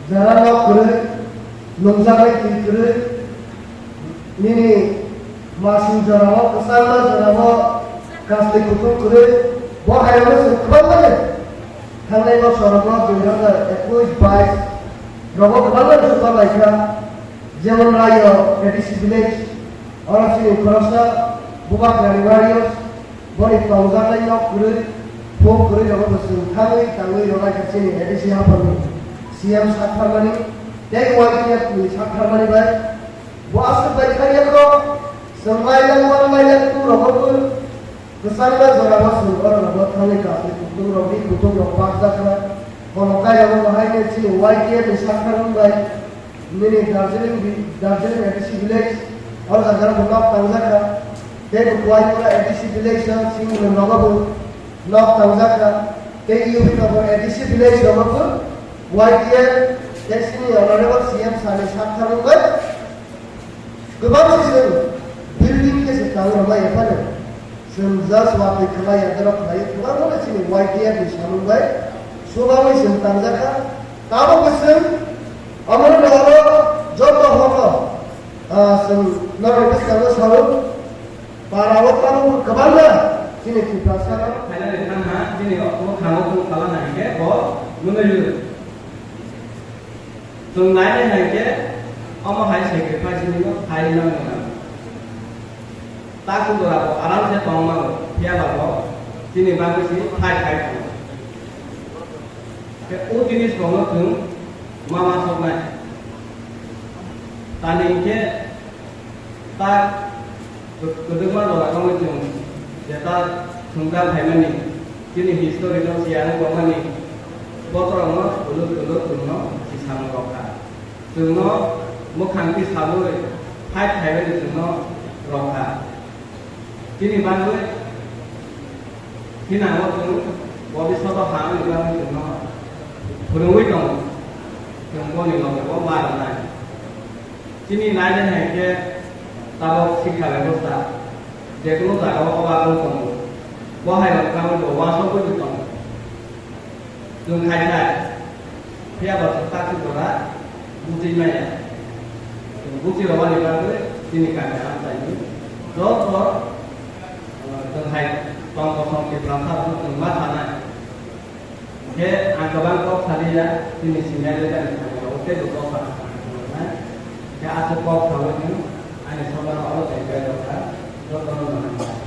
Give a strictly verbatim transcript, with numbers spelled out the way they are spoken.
Jara nok kwrwi, nungjaknai twi kwrwi, nini masing jorao, kwchangma jorao, kasli kutung kwrwi, bo hairokno chwng kwbangmani thangnai bosorogo dui hazar ekush bais rogo kwbangmani chubaklaikha, jemon Rayo A D C village, oro chini khoroksa Bubagrani Marius, boni tongjaknai nok kwrwi, phung kwrwi rogo bo chwng thangwi tangwi rwlaikha chini A D C haphangni C M saktharmani tei Y T F ni saktharmani bai. Bo aswk bai khaiyakho, chwng mailang one mailang two rogo bo kwchangma jorao chwng oro rogo thangwi kasli kutung rokni kutung rok bakjakha. Bono kairogo bo haino chini Y T F ni saktharmani bai. Nini Darjeeling vi-, Darjeeling A D C village, oro jaga bo nok tangjakha. Tei bo Kuaipura A D C village no singni nogo bo nok tangjakha. Tei U B Nogor A D C village nogo bo Y T F, tei sini honorable C M sir ni saktharmung bai kwbang se chwng building khe se tang rwmai ya phano. Chwng just watwi khlai ya, dorok khlai, kwbangma chini Y T F ni samung bai chubawi chwng tangjakha. Tabukbo chwng omono oro joto hono, ah, chwng norok bwskango sao, para o tabukbo kwbangma chini Tiprasa rok. Phainani thangma chini mwkhango tong phalana hinkhe bo mwnwi lwrw. Chwng nainai hai khe omo hai sacrifice ni no khai nang nang. Takhuk jora bo aram se tong mano, phiya ba bo chini bagwi se khai khai tongo. Khe o jinis rok no chwng ma ma soknai. Tani hinkhe ta Kwdwkma jora wngwi chwng jeta thwngthang phaimani, chini history no siya wng tongmani, bokhorokno kwlwk kwlwk chwngno tisang rwkha. Chwngno mwkhang tisabwi fight khaimani chwngno rwkha. Chini bagwi hinango chwng bobishoto ha wngwi bagwi chwngno phwrwngwi tongo. Chwng boni loge bo ma rwnai. Chini nainai hai khe tabok sikha bebosta jekunu jagao oba wng tongo. Bo hai rok tabok bo uansukgwi tongo. Chwng khai khai phiya bo chwng takhuk jora buchi maya. Chwng buchi rwmani bagwi chini kami amchaini joto, uh, chwng hai tong kosong Tiprasa rokno chwng ma sanai. Khe ang kwbang kok saliya, chini senior leader ni thani rok tei bo kok sana thangna. Khe aswk kok sawi nwng ani sobar oro tei bai rok kha, jotono no hambai.